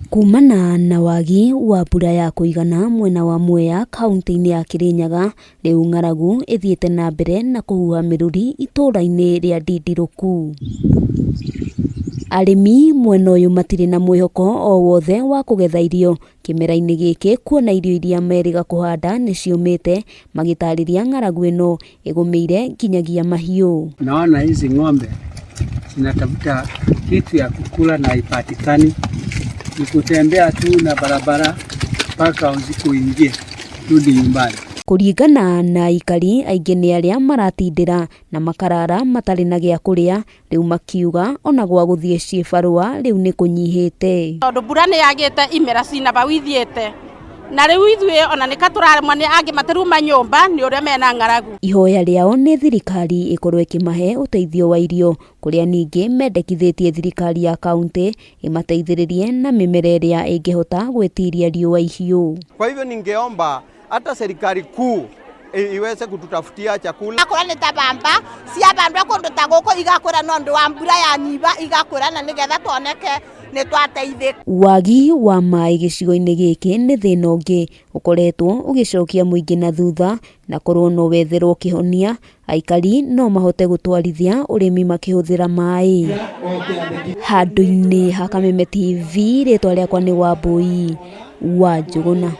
Kumana na wagi wa mbura ya kũigana mwena wa Mwea kauntĩ-inĩ ya Kirinyaga, rĩu ng'aragu ĩthiĩte na mbere na kũhuha mĩrũri itũũra-inĩ rĩa Ndindirũku. Arĩmi mwena ũyũ matirĩ na mwĩhoko o wothe wa kũgetha irio kĩmera-inĩ gĩkĩ kuona irio iria merĩga kũhanda nĩ ciũmĩte, magĩtarĩria ng'aragu ĩno ĩgũmĩire nginyagia mahiũ. Naona hizi ng'ombe zinatafuta kitu ya kukula na haipatikani, ni kutembea tu na barabara mpaka usiku uingie, rudi nyumbani. Kũringana na aikari aingĩ nĩ arĩa maratindĩra na makarara matarĩ na gĩa kũrĩa, rĩu makiuga ona gwa gũthiĩ ciĩbarũa rĩu nĩ kũnyihĩte. Tondũ mbura nĩ yagĩte imera cina bau ithiĩte na rĩu ithuĩ ona nĩka tũraremwo nĩ angĩ matiruma nyũmba nĩ ũrĩa mena ng'aragu. Ihoya rĩao nĩ thirikari ĩkorwo ĩkĩmahe ũteithio wa irio, kũrĩa ningĩ mendekithĩtie thirikari ya kauntĩ ĩmateithĩrĩrie na mĩmera ĩrĩa ĩngĩhota gwĩtiria riũa ihiũ. Kwa hivyo ningeomba hata serikali kuu iweze kututafutia chakula. Akũra nĩ ta bamba ciabandwa kũndũ ta gũkũ igakũra no ũndũ wa mbura ya nyiba igakũra na nĩgetha tuoneke nĩ twateithĩka. Wagi wa maĩ gĩcigo-inĩ gĩkĩ nĩ thĩna ũngĩ ũkoretwo ũgĩcokia mũingĩ na thutha, na korwo no wetherwo kĩhonia, aikari no mahote gũtwarithia ũrĩmi makĩhũthĩra maĩ. Handũ-inĩ ha Kameme TV, rĩtwa rĩakwa nĩ Wambui wa Njũgũna.